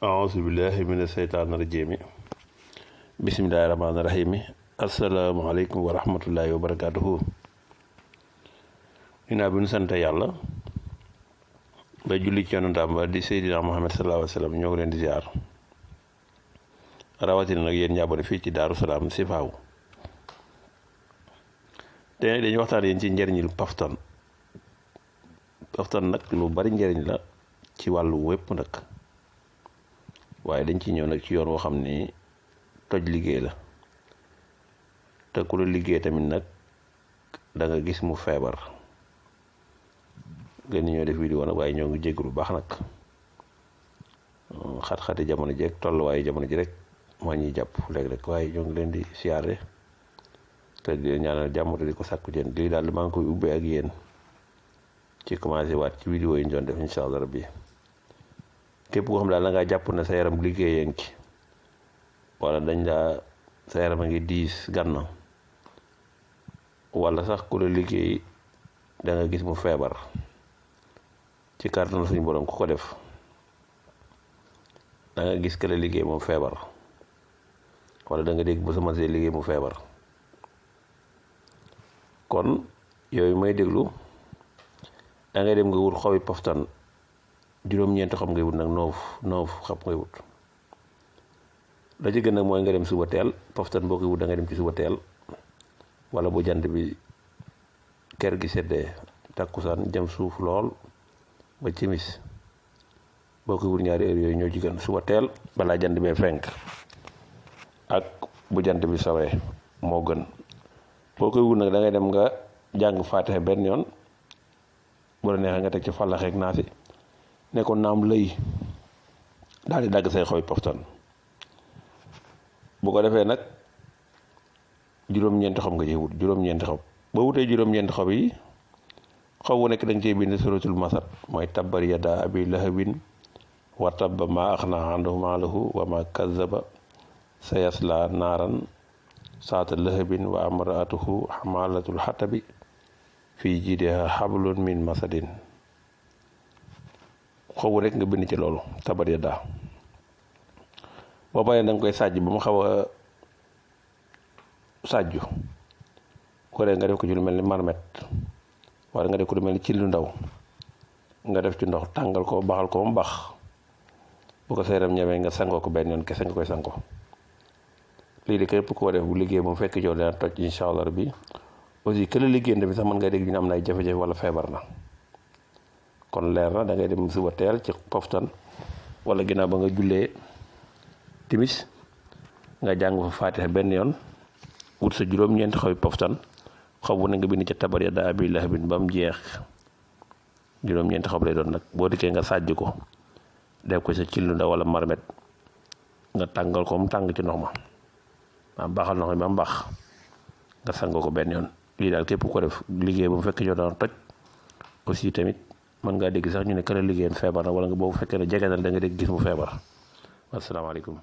aousubillahi mina seytaani rajiimi bisimillahi rahmaani rahiimi asalaamaaleykum wa rahmatullahi wa barakaatuhu. ginnaaw bi nu sant yàlla ba julli ci yonentam ba di Seydina Muhammad sallallahu alayhi wa sallam ñoo ngi leen di ziar rawatina nag yéen ñaabone fii ci Daaru Salaam Sifaaw. te dañuy waxtaan yéen ci njëriñul paftan nag lu bari njëriñ la ci wàllu wépp nag, waaye dañ ci ñëw nag ci yoon woo xam ni toj liggéey la. te ku la liggéey tamit nag da nga gis mu feebar. gën ñoo def vidéo nag waaye ñoo ngi jégg lu baax nag, xat-xati jamono ji rek tolluwaayu jamono ji rek moo ñuy jàpp léeg-léeg, waaye ñoo ngi leen di siyaare te di ñaanal jàmm te di ko sàkku jën lii daal maa ngi koy ubbee ak yéen ci commencé waat ci vidéo yi ñu doon def incha allah rabbi. képp koo xam daal da ngaa jàpp ne sa yaram liggéeyee ngi ci wala dañ laa sa yaram a ngi diis ganna wala sax ku la liggéey da nga gis mu feebar, ci kàttan suñu borom ku ko def da nga gis que la liggéey moom feebar, wala da nga dégg bu sama see liggéey mu feebar. kon yooyu may déglu da ngay dem nga wut xobi poftan juróom-ñeenti xob ngay wut nag noof xob ngay wut. la ci gën nag mooy nga dem suba teel. poftan boo koy wut da ngay dem ci suba teel wala bu jant bi ker gi seddee takkusaan jëm suuf lool ba cimis boo koy wut ñaari heure yooyu ñoo ci gën, suba teel balaa jant bee fenk ak bu jant bi sawee moo gën. boo koy wut nag da ngay dem nga jàng faatiha benn yoon, bu la neexee nga teg ci fàllaxeek naasi ne ko naam lëy daal di dagg say xoy poftan. bu ko defee nag juróom-ñeenti xob nga ci wut, juróom-ñeenti xob. ba wutee juróom-ñeenti xob yi xob wu nekk da nga cee bind suratul masad, mooy tabbar yadaa abi lahabin wa tabba maa axnaa anhu maaluhu wa maa kazzaba sayasla naaran saata lahabin wa amraatuhu xamaalatul xatabi fii jiidiha xablun min masadin. xob wu nekk nga bind ci loolu tabbar yadaa. boo paree da nga koy sàjj ba mu xaw a sàjju ko dee nga def ko ci lu mel ni marmet wala nga def ko lu mel ni ci lu ndaw nga def ci ndox tàngal ko baxal ko ba mu bax. bu ko seeram ñëwee nga sangoo ko benn yoon kese nga koy sangoo. lii de képp koo def bu liggéey bu mu fekk jow dana toj incha allah rabbi. aussi que la liggéey bi sax mën nga dégg ñu am na ay jafe-jafe wala feebar na. kon leer na da ngay dem suba teel ci poftan wala ginnaaw ba nga jullee timis nga jàng fa faatiha benn yoon, wut sa juróom-ñeenti xobi poftan, xob bu ne nga bind ca tabar yadaa abii lahabin ba mu jeex. juróom-ñeenti xob lay doon nag. boo dikkee nga sàjj ko def ko sa cillu ndaw wala marmet nga tàngal ko mu tàng ci ndox ma baaxal ndox mi ba mu baax nga sangoo ko benn yoon. lii daal képp ko def liggéey bu mu fekkee ñoo daan toj. aussi tamit mën ngaa dégg sax ñu ne kër liggéeyam feebar na, wala nga boobu fekkee ne jege na da nga dégg gis mu feebar. asalaamaaleykum.